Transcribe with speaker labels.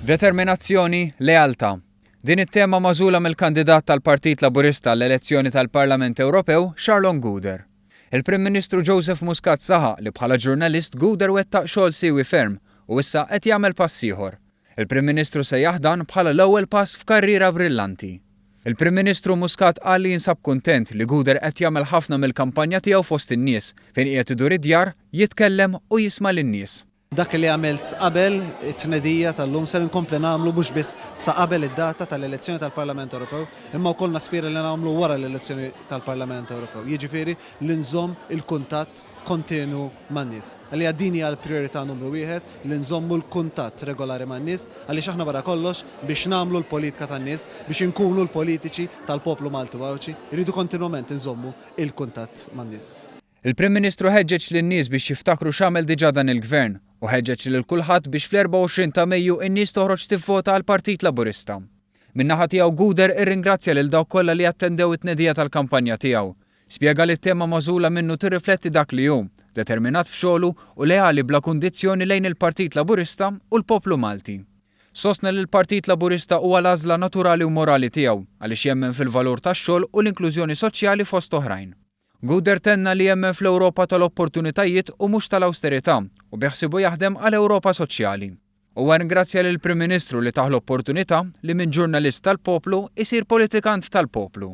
Speaker 1: Determinazzjoni, lealtà. Din it-tema magħżula mill-kandidat tal-Partit Laburista għall-elezzjoni tal-Parlament Ewropew, Charlon Gouder. Il-Prim Ministru Joseph Muscat saħaq li bħala ġurnalist Gouder wettaq xogħol siewi ferm u issa qed jagħmel pass ieħor. Il-Prim Ministru sejjaħ dan bħala l-ewwel pass f'karriera brillanti. Il-Prim Ministru Muscat qal li jinsab kuntent li Gouder qed jagħmel ħafna mill-kampanja tiegħu fost in-nies, fejn qiegħed idur id-djar, jitkellem u jisma' lin-nies.
Speaker 2: Dak li għamilt qabel it-tnedija tal-lum ser inkompli nagħmlu mhux biss sa qabel id-data tal-elezzjoni tal-Parlament Ewropew, imma wkoll naspira li nagħmlu wara l-elezzjoni tal-Parlament Ewropew. Jiġifieri li nżomm il-kuntatt kontinwu man-nies. Għalija din hija l-prijorità numru wieħed, li nżommu l-kuntatt regolari man-nies, għaliex aħna wara kollox biex nagħmlu l-politika tan-nies, biex inkunu l-politiċi tal-poplu Malti u Għawdxi, irridu kontinwament inżommu l-kuntatt man-nies.
Speaker 1: Il-Prim Ministru ħeġġeġ lin-nies biex jiftakru x'għamel diġà dan il-Gvern u ħeġġeġ lil kulħadd biex fl-24 ta' Mejju n-nies toħroġ tivvota għall-Partit Laburista. Min-naħa tiegħu Gouder irringrazzja lil dawk kollha li attendew it-tnedija tal-kampanja tiegħu. Spjega li t-tema magħżula minnu tirrifletti dak li hu, determinat f'xogħlu u leali bla kundizzjoni lejn il-Partit Laburista u l-poplu Malti. Sostna li l-Partit Laburista huwa l-għażla naturali u morali tiegħu għaliex jemmen fil-valur tax-xogħol u l-inklużjoni soċjali fost oħrajn. Gouder tenna li jemmen fl-Ewropa tal-opportunitajiet u mhux tal-awsterità u beħsiebu jaħdem għal Ewropa soċjali. Huwa rringrazzja lill-Prim Ministru li tah l-opportunità li minn ġurnalist tal-poplu jsir politikant tal-poplu.